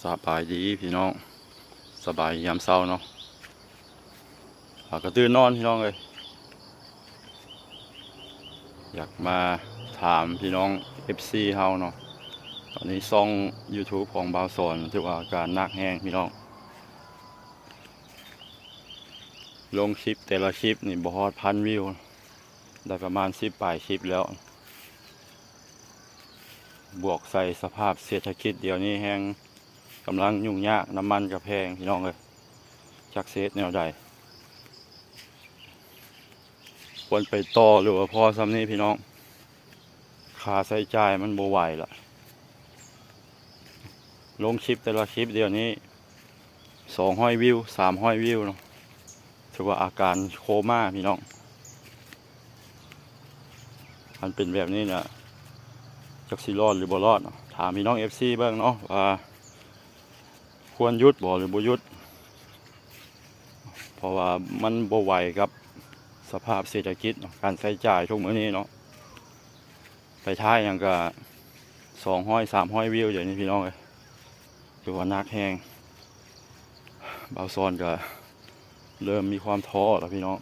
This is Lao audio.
ສະບາຍດີພີ່ນ້ອງ ສະບາຍຍາມເຊົ້າເນາະ ຫາກະຕື່ນນອນພີ່ນ້ອງເອີຍ ຢາກມາຖາມພີ່ນ້ອງເອັຟຊີເຮົາເນາະ ຕອນນີ້ຊ່ອງຢູທູບຂອງບ່າວສອນຖືວ່າອາການໜັກແຮງພີ່ນ້ອງ ລົງຄລິບແຕ່ລະຄລິບນີ້ບໍ່ຮອດພັນວິວ ໄດ້ປະມານສິບປາຍຄລິບແລ້ວ ບວກໃສ່ສະພາບເສດຖະກິດດຽວນີ້ແຮ່ງກຳລັງຫຍຸ້ງຍາກ ນ້ຳມັນກະແພງພີ່ນ້ອງເອີຍ ຈັກຊິເຮັດແນວໃດ ຄວນໄປຕໍ່ ຫຼືວ່າພໍສ່ຳນີ້ພີ່ນ້ອງ ຄ່າໃຊ້ຈ່າຍມັນບໍ່ໄຫວລະ ລົງຄລິບແຕ່ລະຄລິບດຽວນີ້ສອງຮ້ອຍວິວ ສາມຮ້ອຍວິວເນາະ ຖືວ່າອາການໂຄມາພີ່ນ້ອງ ຄັນເປັນແບບນີ້ນະ ຈັກຊິລອດຫຼືບໍ່ລອດເນາະ ຖາມພີ່ນ້ອງເອັຟຊີເບິ່ງເນາະວ່າ ຄວນຢຸດບໍ່ ຫຼືບໍ່ຢຸດ ເພາະວ່າມັນບໍ່ໄຫວກັບສະພາບເສດຖະກິດເນາະ ການໃຊ້ຈ່າຍທຸກມື້ນີ້ເນາະ ໄປຖ່າຍຫຍັງກະສອງຮ້ອຍ ສາມຮ້ອຍວິວ ດຽວນີ້ພີ່ນ້ອງເອີຍ ຖືວ່າໜັກແຮງ ບ່າວສອນກະເລີ່ມມີຄວາມທໍ້ແລ້ວພີ່ນ້ອງ